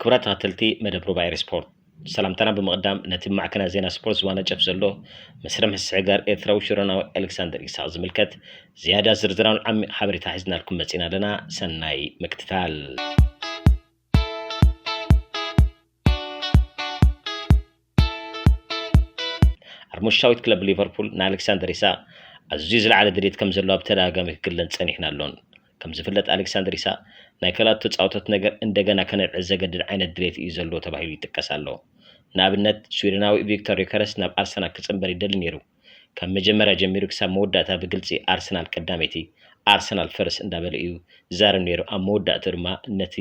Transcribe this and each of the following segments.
ክቡራት ተኸተልቲ መደብ ሩባ ኤሪ ስፖርት፣ ሰላምታና ብምቕዳም፣ ነቲ ብማዕከናት ዜና ስፖርት ዝዋነጨፍ ዘሎ መስርሕ ምስዕጋር ኤርትራዊ ሽሮናዊ ኣሌክሳንደር ኢሳቕ ዝምልከት ዝያዳ ዝርዝራውን ዓሚቕ ሓበሬታ ሒዝናልኩም መጺና ኣለና። ሰናይ ምክትታል። ኣርሙሻዊት ክለብ ሊቨርፑል ንኣሌክሳንደር ኢሳቕ ኣዝዩ ዝለዓለ ድሌት ከም ዘለዎ ብተደጋጋሚ ክግለጽ ጸኒሕን ኣሎን። ከም ዝፍለጥ፣ ኣሌክሳንደር ኢሳቕ ናይ ካልኦት ተጻወቶት ነገር እንደገና ከነብዕል ዘገድድ ዓይነት ድሌት እዩ ዘለዎ ተባሂሉ ይጥቀስ ኣሎ። ንኣብነት፣ ስዊድናዊ ቪክቶር ዮከረስ ናብ ኣርሰናል ክጽንበር ይደሊ ነይሩ። ካብ መጀመርያ ጀሚሩ ክሳብ መወዳእታ ብግልጺ ኣርሰናል ቀዳመይቲ፣ ኣርሰናል ፈርስ እንዳበለ እዩ ዝዛረብ ነይሩ። ኣብ መወዳእትኡ ድማ ነቲ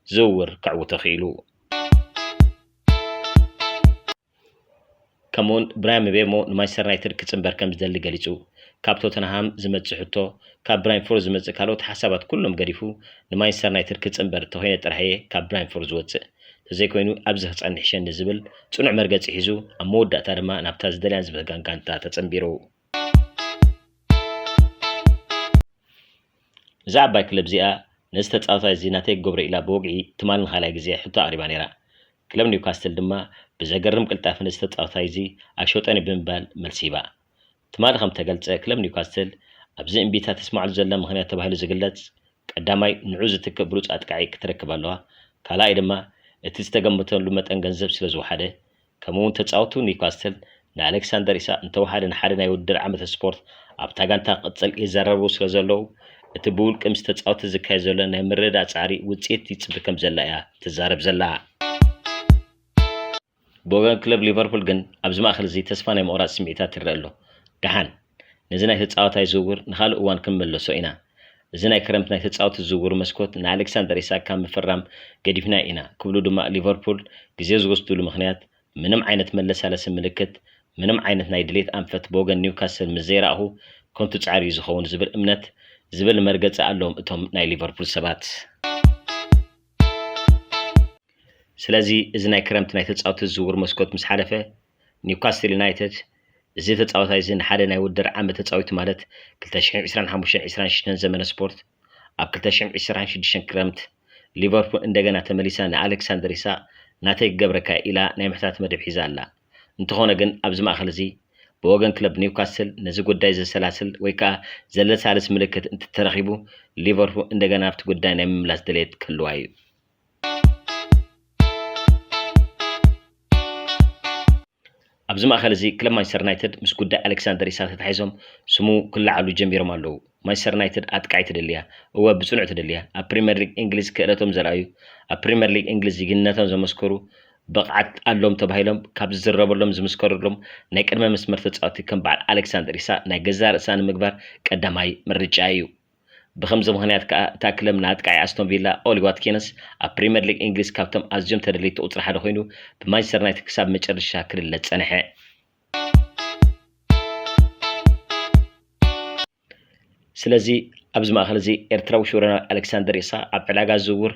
ዝውውር ከዕውቶ ክኢሉ። ከምኡውን ብራያን ምቤሞ ንማንቸስተር ዩናይትድ ክጽንበር ከም ዝደሊ ገሊጹ። ካብ ቶተንሃም ዝመጽእ ሕቶ፣ ካብ ብራይንፎርድ ዝመጽእ ካልኦት ሓሳባት ኩሎም ገዲፉ፣ ንማንቸስተር ዩናይትድ ክጽንበር እንተኾይነ ጥራሕ እየ ካብ ብራይንፎርድ ዝወጽእ። ተዘይኮይኑ ኣብዚ ክጸንሕ ይሸኒ ዝብል ጽኑዕ መርገጺ ሒዙ፣ ኣብ መወዳእታ ድማ ናብታ ዝደልያን ዝብህጋን ጋንታ ተጸንቢሩ። እዛ ዓባይ ክለብ እዚኣ ነዚ ተጻዋታይ እዚ ናተይ ክገብሮ ኢላ ብወግዒ ትማል ንኻልኣይ ግዜ ሕቶ ኣቕሪባ ነይራ። ክለብ ኒውካስትል ድማ ብዘገርም ቅልጣፈ ነዚ ተጻዋታይ እዚ ኣይሸጦን እዩ ብምባል መልሲ ሂባ። ትማሊ ከም ተገልጸ፣ ክለብ ኒውካስትል ኣብዚ እምቢታ ተስማዕሉ ዘላ ምኽንያት ተባሂሉ ዝግለጽ፣ ቀዳማይ ንዑ ዝትክእ ብሉጽ ኣጥቃዒ ክትረክብ ኣለዋ፣ ካልኣይ ድማ እቲ ዝተገመተሉ መጠን ገንዘብ ስለ ዝወሓደ፣ ከምኡውን ተጻወቱ ኒውካስትል ንኣሌክሳንደር ኢሳቕ እንተወሓደ ንሓደ ናይ ውድድር ዓመተ ስፖርት ኣብታ ጋንታ ክቕጽል ይዘራረቡ ስለ ዘለዉ፣ እቲ ብውልቂ ምስ ተጻወቲ ዝካየድ ዘሎ ናይ ምርድዳእ ጻዕሪ ውጽኢት ይጽበ ከም ዘላ እያ ትዛረብ ዘላ። ብወገን ክለብ ሊቨርፑል ግን ኣብዚ ማእከል እዚ ተስፋ ናይ ምቑራጽ ስምዒታት ይረአ ኣሎ። ደሓን፣ ነዚ ናይ ተጻዋታይ ዝውውር ንኻልእ እዋን ክንምለሶ ኢና። እዚ ናይ ክረምቲ ናይ ተጻወቲ ዝውውር መስኮት ንኣሌክሳንደር ኢሳቅ ካብ ምፍራም ገዲፍና ኢና ክብሉ ድማ ሊቨርፑል ግዜ ዝወስድሉ ምኽንያት ምንም ዓይነት መለሳለሲ ምልክት፣ ምንም ዓይነት ናይ ድሌት ኣንፈት ብወገን ኒውካስል ምስ ዘይረኣኹ ከንቱ ጻዕሪ እዩ ዝኸውን ዝብል እምነት ዝብል መርገጺ ኣለዎም እቶም ናይ ሊቨርፑል ሰባት። ስለዚ እዚ ናይ ክረምቲ ናይ ተጻወቲ ዝውውር መስኮት ምስ ሓለፈ፣ ኒውካስትል ዩናይትድ እዚ ተጻዋታይ እዚ ንሓደ ናይ ውድድር ዓመት ተጻዊቱ፣ ማለት ክልተ ሽሕን ዕስራን ሓሙሽተን ዕስራን ሽዱሽተን ዘመነ ስፖርት፣ ኣብ ክልተ ሽሕን ዕስራን ሽዱሽተን ክረምት ሊቨርፑል እንደገና ተመሊሳ ንኣሌክሳንደር ኢሳቅ ናተይ ክገብረካ ኢላ ናይ ምሕታት መደብ ሒዛ ኣላ። እንተኾነ ግን ኣብዚ ማእከል እዚ ብወገን ክለብ ኒውካስትል ነዚ ጉዳይ ዘሰላስል ወይ ከኣ ዘለሳልስ ምልክት እንትተረኺቡ ሊቨርፑል እንደገና ኣብቲ ጉዳይ ናይ ምምላስ ድሌት ክህልዋ እዩ። ኣብዚ ማእከል እዚ ክለብ ማንቸስተር ዩናይትድ ምስ ጉዳይ ኣሌክሳንደር ኢሳቅ ተታሒዞም ስሙ ክለዓሉ ጀሚሮም ኣለዉ። ማንቸስተር ዩናይትድ ኣጥቃዒ ትደሊ እያ፣ እወ ብጽኑዕ ትደሊ እያ። ኣብ ፕሪምየር ሊግ እንግሊዝ ክእለቶም ዘርኣዩ፣ ኣብ ፕሪምየር ሊግ እንግሊዝ ጅግንነቶም ዘመስከሩ፣ ብቕዓት ኣሎም ተባሂሎም ካብ ዝዝረበሎም ዝምስከረሎም ናይ ቅድመ መስመር ተጻወቲ ከም በዓል ኣሌክሳንደር ኢሳቅ ናይ ገዛእ ርእሳ ንምግባር ቀዳማይ ምርጫ እዩ። ብኸምዚ ምኽንያት ከኣ እታ ክለብ ንኣጥቃዒ ኣስቶን ቪላ ኦሊ ዋትኪንስ ኣብ ፕሪምየር ሊግ እንግሊዝ ካብቶም ኣዝዮም ተደለይቲ ቁጽሪ ሓደ ኮይኑ ብማንቸስተር ዩናይትድ ክሳብ መጨረሻ ክልለ ጸንሐ። ስለዚ ኣብዚ ማእከል እዚ ኤርትራዊ ሽወደናዊ ኣሌክሳንደር ኢሳቅ ኣብ ዕዳጋ ዝውውር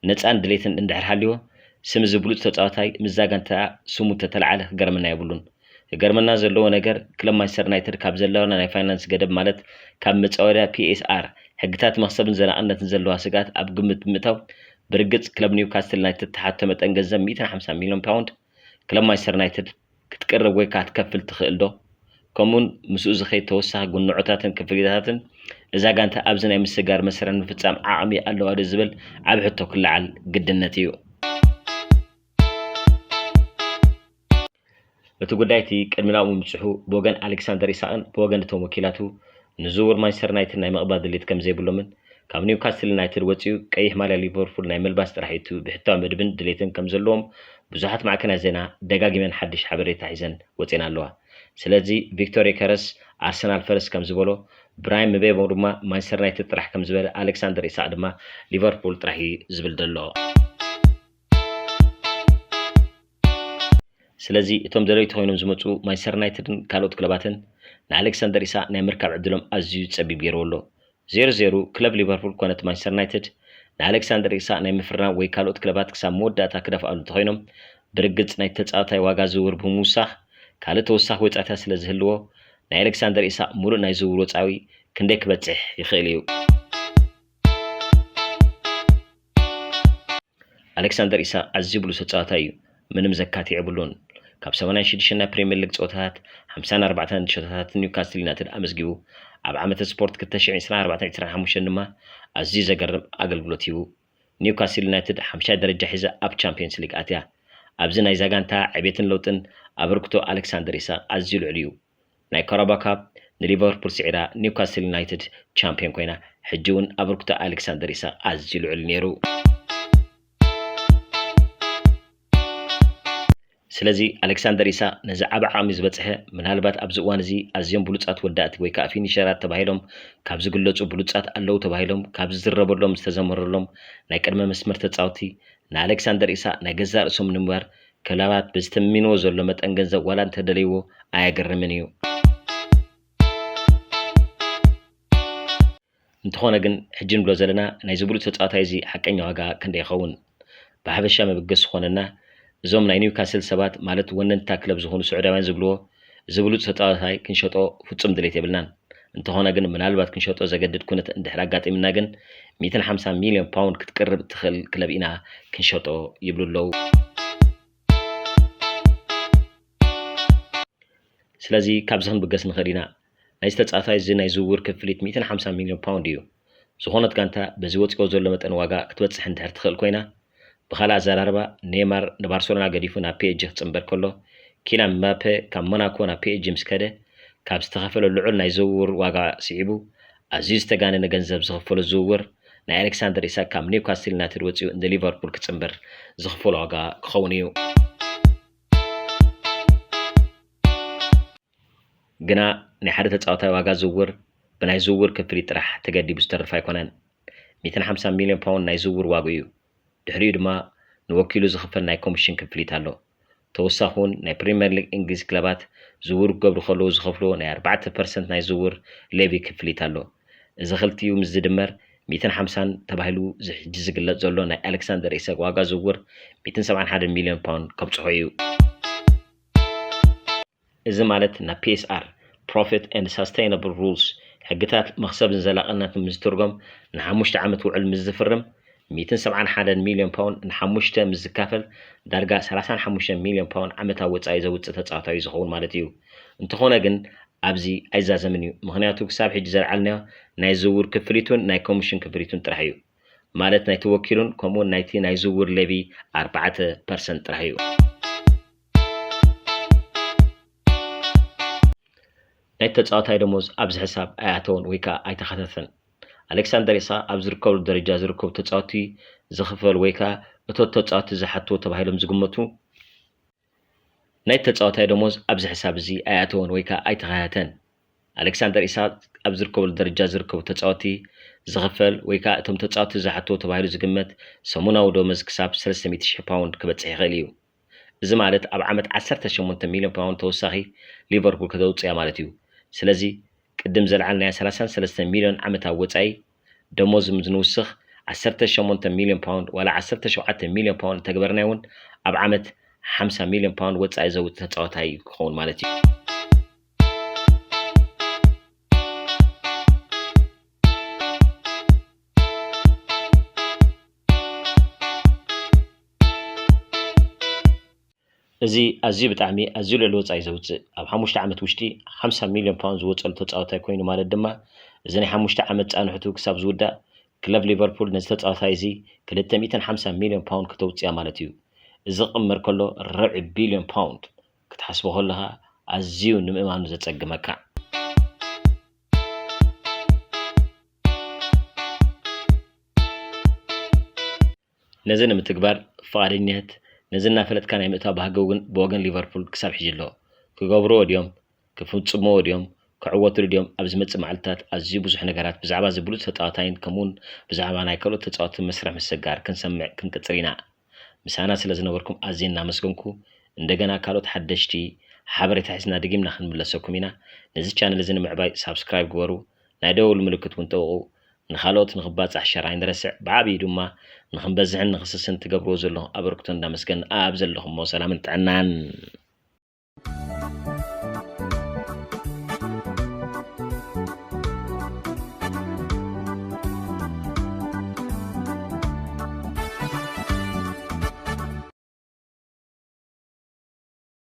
ነጻን ድሌትን እንድሕር ሃልይዎ፣ ስም እዚ ብሉጽ ተጻዋታይ ምስዛ ጋንታ ስሙ እንተተለዓለ ክገርመና የብሉን። ክገርመና ዘለዎ ነገር፣ ክለብ ማንቸስተር ዩናይትድ ካብ ዘለዋ ናይ ፋይናንስ ገደብ፣ ማለት ካብ መጻወድያ ፒኤስኣር ሕግታት መኽሰብን ዘላቕነትን ዘለዋ ስግኣት ኣብ ግምት ብምእታው፣ ብርግጽ ክለብ ኒውካስትል ዩናይትድ ትሓቶ መጠን ገንዘብ ሚእትን ሓምሳን ሚልዮን ፓውንድ ክለብ ማንቸስተር ዩናይትድ ክትቅርብ ወይ ከኣ ክትከፍል ትኽእል ዶ? ከምኡውን ምስኡ ዝኸይድ ተወሳኺ ጉንዖታትን ክፍሊታትን እዛ ጋንታ ኣብዚ ናይ ምስጋር መስርሕ ንምፍጻም ዓቕሚ ኣለዋ ዶ ዝብል ዓቢ ሕቶ ክለዓል ግድነት እዩ። እቲ ጉዳይ እቲ ቅድሚ ናብኡ ምብጽሑ ብወገን ኣሌክሳንደር ኢሳቕን ብወገን እቶም ወኪላቱ ንዝውውር ማንቸስተር ዩናይትድ ናይ ምቕባል ድሌት ከም ዘይብሎምን ካብ ኒውካስትል ዩናይትድ ወጺኡ ቀይሕ ማልያ ሊቨርፑል ናይ ምልባስ ጥራሕ እዩ እቲ ብሕታዊ መደብን ድሌትን ከም ዘለዎም ብዙሓት ማዕከናት ዜና ደጋጊመን ሓድሽ ሓበሬታ ሒዘን ወጺኤን ኣለዋ። ስለዚ ቪክቶር ዮከረስ ኣርሰናል ፈርስ ከም ዝበሎ፣ ብራያን ምቤሞ ድማ ማንቸስተር ዩናይትድ ጥራሕ ከም ዝበለ፣ ኣሌክሳንደር ኢሳቕ ድማ ሊቨርፑል ጥራሕ እዩ ዝብል ዘሎ። ስለዚ እቶም ደለይቲ ኮይኖም ዝመጹ ማንቸስተር ዩናይትድን ካልኦት ክለባትን ንኣሌክሳንደር ኢሳቕ ናይ ምርካብ ዕድሎም ኣዝዩ ጸቢብ ገይርዎ ኣሎ። ዜሮ ዜሮ፣ ክለብ ሊቨርፑል ኮነት ማንቸስተር ዩናይትድ ንኣሌክሳንደር ኢሳቕ ናይ ምፍራም ወይ ካልኦት ክለባት ክሳብ መወዳእታ ክደፍኣሉ እንተኾይኖም፣ ብርግጽ ናይ ተጻዋታይ ዋጋ ዝውውር ብምውሳኽ ካልእ ተወሳኺ ወጻኢታት ስለ ዝህልዎ፣ ናይ ኣሌክሳንደር ኢሳቕ ሙሉእ ናይ ዝውውር ወጻኢ ክንደይ ክበጽሕ ይኽእል እዩ? ኣሌክሳንደር ኢሳቕ ኣዝዩ ብሉጽ ተጻዋታይ እዩ። ምንም ዘካትዕ የብሉን። ካብ ሰማንያን ሽዱሽተን ናይ ፕሪምየር ሊግ ጸወታታት፣ ሓምሳን ኣርባዕተን ሸቶታት ኒውካስትል ዩናይትድ ኣመዝጊቡ፣ ኣብ ዓመተ ስፖርት ክልተ ሽሕን ዕስራን ኣርባዕተን ዕስራን ሓሙሽተን ድማ ኣዝዩ ዘገርም ኣገልግሎት ሂቡ። ኒውካስትል ዩናይትድ ሓምሻይ ደረጃ ሒዛ ኣብ ቻምፕዮንስ ሊግ ኣትያ። ኣብዚ ናይዛ ጋንታ ዕቤትን ለውጥን ኣበርክቶ ኣሌክሳንደር ኢሳቕ ኣዝዩ ልዑል እዩ። ናይ ካራባ ካፕ ንሊቨርፑል ስዒራ ኒውካስትል ዩናይትድ ቻምፕዮን ኮይና፣ ሕጂ እውን ኣበርክቶ ኣሌክሳንደር ኢሳቕ ኣዝዩ ልዑል ነይሩ። ስለዚ ኣሌክሳንደር ኢሳቕ ነዚ ዓቢ ዓቕሚ ዝበጽሐ፣ ምናልባት ኣብዚ እዋን እዚ ኣዝዮም ብሉጻት ወዳእቲ ወይ ከኣ ፊኒሸራት ተባሂሎም ካብ ዝግለጹ ብሉጻት ኣለዉ ተባሂሎም ካብ ዝዝረበሎም ዝተዘመረሎም ናይ ቅድመ መስመር ተጻወትቲ ንኣሌክሳንደር ኢሳቕ ናይ ገዛእ ርእሶም ንምግባር ክለባት ብዝተሚንዎ ዘሎ መጠን ገንዘብ ዋላ እንተደለይዎ ኣየገርምን እዩ። እንተኾነ ግን፣ ሕጂ ንብሎ ዘለና ናይዚ ብሉጽ ተጻዋታይ እዚ ሓቀኛ ዋጋ ክንደይ ይኸውን? ብሓፈሻ መበገሲ ዝኾነና፣ እዞም ናይ ኒውካስል ሰባት፣ ማለት ወነንታ ክለብ ዝኾኑ ስዑዳውያን ዝብልዎ፣ እዚ ብሉጽ ተጻዋታይ ክንሸጦ ፍጹም ድሌት የብልናን። እንተኾነ ግን፣ ምናልባት ክንሸጦ ዘገድድ ኩነት እንድሕር ኣጋጢምና ግን፣ ሚእትን ሓምሳን ሚልዮን ፓውንድ ክትቅርብ እትኽእል ክለብ ኢና ክንሸጦ ይብሉ ኣለዉ። ስለዚ ካብዚ ክንብገስ ንኽእል ኢና። ናይዚ ተጻዋታይ እዚ ናይ ዝውውር ክፍሊት ሚእትን ሓምሳን ሚልዮን ፓውንድ እዩ። ዝኾነት ጋንታ በዚ ወጺኦ ዘሎ መጠን ዋጋ ክትበጽሕ እንድሕር ትኽእል ኮይና፣ ብኻልእ ኣዘራርባ ኔይማር ንባርሰሎና ገዲፉ ናብ ፒ ኤስ ጂ ክጽንበር ከሎ፣ ኪላን ምባፔ ካብ ሞናኮ ናብ ፒ ኤስ ጂ ምስ ከደ፣ ካብ ዝተኸፈለ ልዑል ናይ ዝውውር ዋጋ ስዒቡ፣ ኣዝዩ ዝተጋነነ ገንዘብ ዝኽፈሎ ዝውውር፣ ናይ ኣሌክሳንደር ኢሳክ ካብ ኒውካስትል ዩናይትድ ወጺኡ ንሊቨርፑል ክጽንበር ዝኽፈሎ ዋጋ ክኸውን እዩ። ግና ናይ ሓደ ተጻዋታይ ዋጋ ዝውውር ብናይ ዝውውር ክፍሊት ጥራሕ ተገዲቡ ዝተርፍ ኣይኮነን። ሚእትን ሓምሳን ሚልዮን ፓውንድ ናይ ዝውውር ዋግኡ እዩ። ድሕሪኡ ድማ ንወኪሉ ዝኽፈል ናይ ኮሚሽን ክፍሊት ኣሎ። ተወሳኺ እውን ናይ ፕሪምየር ሊግ እንግሊዝ ክለባት ዝውውር ክገብሩ ከለዉ ዝኸፍልዎ ናይ ኣርባዕተ ፐርሰንት ናይ ዝውውር ሌቪ ክፍሊት ኣሎ። እዚ ክልቲኡ ምስ ዝድመር ሚእትን ሓምሳን ተባሂሉ እዚ ሕጂ ዝግለጽ ዘሎ ናይ ኣሌክሳንደር ኢሳክ ዋጋ ዝውውር ሚእትን ሰብዓን ሓደን ሚልዮን ፓውንድ ከብጽሖ እዩ። እዚ ማለት ናብ ፒ ኤስ ኣር፣ Profit and Sustainable Rules፣ ሕግታት መኽሰብን ዘላቕነትን ምስ ዝትርጎም ንሓሙሽተ ዓመት ውዕል ምስ ዝፍርም፣ ሚእትን ሰብዓን ሓደን ሚልዮን ፓውንድ ንሓሙሽተ ምስ ዝካፈል ዳርጋ ሰላሳን ሓሙሽተን ሚልዮን ፓውንድ ዓመታዊ ወጻኢ ዘውጽእ ተጻዋታይ እዩ ዝኸውን ማለት እዩ። እንተኾነ ግን ኣብዚ ኣይዛዘምን እዩ። ምኽንያቱ ክሳብ ሕጂ ዘልዓልናዮ ናይ ዝውውር ክፍሊቱን ናይ ኮሚሽን ክፍሊቱን ጥራሕ እዩ። ማለት ናይቲ ወኪሉን ከምኡውን ናይቲ ናይ ዝውውር ሌቪ ኣርባዕተ ፐርሰንት ጥራሕ እዩ። ናይ ተጻዋታይ ደሞዝ ኣብዚ ሕሳብ ኣይኣተወን ወይ ከኣ ኣይተኻተተን። ኣሌክሳንደር ኢሳቅ ኣብ ዝርከበሉ ደረጃ ዝርከቡ ተጻወትቲ ዝኽፈል ወይ ከኣ እቶት ተጻወትቲ ዝሓትዎ ተባሂሎም ዝግመቱ ናይ ተጻዋታይ ደሞዝ ኣብዚ ሕሳብ እዚ ኣይኣተወን ወይ ከኣ ኣይተኻተተን። ኣሌክሳንደር ኢሳቅ ኣብ ዝርከበሉ ደረጃ ዝርከቡ ተጻወትቲ ዝኽፈል ወይ ከኣ እቶም ተጻወትቲ ዝሓትዎ ተባሂሉ ዝግመት ሰሙናዊ ደሞዝ ክሳብ ሰለስተ ሚእቲ ሽሕ ፓውንድ ክበጽሕ ይኽእል እዩ። እዚ ማለት ኣብ ዓመት ዓሰርተ ሸሞንተ ሚልዮን ፓውንድ ተወሳኺ ሊቨርፑል ከተውጽእ እያ ማለት እዩ። ስለዚ ቅድም ዘልዓልናዮ ሰላሳን ሰለስተን ሚልዮን ዓመታዊ ወጻኢ ደሞዝ ምስ ንውስኽ ዓሰርተ ሸሞንተ ሚልዮን ፓውንድ ዋላ ዓሰርተ ሸውዓተ ሚልዮን ፓውንድ እንተገበርናዮ እውን ኣብ ዓመት ሓምሳ ሚልዮን ፓውንድ ወጻኢ ዘውጽእ ተጻዋታይ ክኸውን ማለት እዩ። እዚ ኣዝዩ ብጣዕሚ ኣዝዩ ልዑል ወጻኢ ዘውጽእ፣ ኣብ ሓሙሽተ ዓመት ውሽጢ ሓምሳ ሚልዮን ፓውንድ ዝወጸሉ ተጻዋታይ ኮይኑ ማለት ድማ፣ እዚ ናይ ሓሙሽተ ዓመት ጻንሕቱ ክሳብ ዝውዳእ፣ ክለብ ሊቨርፑል ነዚ ተጻዋታይ እዚ ክልተ ሚእትን ሓምሳን ሚልዮን ፓውንድ ከተውጽእ እያ ማለት እዩ። እዚ ክቕመር ከሎ ርብዒ ቢልዮን ፓውንድ ክትሓስቦ ከለኻ ኣዝዩ ንምእማኑ ዘጸግመካ። ነዚ ንምትግባር ፍቓደኝነት ነዚ እናፈለጥካ ናይ ምእታው ባህጊ እውን ብወገን ሊቨርፑል ክሳብ ሕጂ ኣሎ። ክገብርዎ ድዮም? ክፍጽምዎ ድዮም? ክዕወትሉ ድዮም? ኣብ ዝመጽእ መዓልትታት ኣዝዩ ብዙሕ ነገራት ብዛዕባ እዚ ብሉጽ ተጻዋታይን ከምኡውን ብዛዕባ ናይ ካልኦት ተጻወትቲ መስርሕ ምስግጋር ክንሰምዕ ክንቅጽል ኢና። ምሳና ስለ ዝነበርኩም ኣዝየ እናመስገንኩ፣ እንደገና ካልኦት ሓደሽቲ ሓበሬታ ሒዝና ደጊምና ክንምለሰኩም ኢና። ነዚ ቻነል እዚ ንምዕባይ ሳብስክራይብ ግበሩ፣ ናይ ደወል ምልክት እውን ጠውቑ። ንኻልኦት ንኽባጻሕ ሸር ኣይንረስዕ። ብዓብዪ ድማ ንኽንበዝሕን ንኽስስን ትገብርዎ ዘለኹም ኣበርክቶ እንዳመስገን ኣብ ዘለኹሞ ሰላምን ጥዕናን።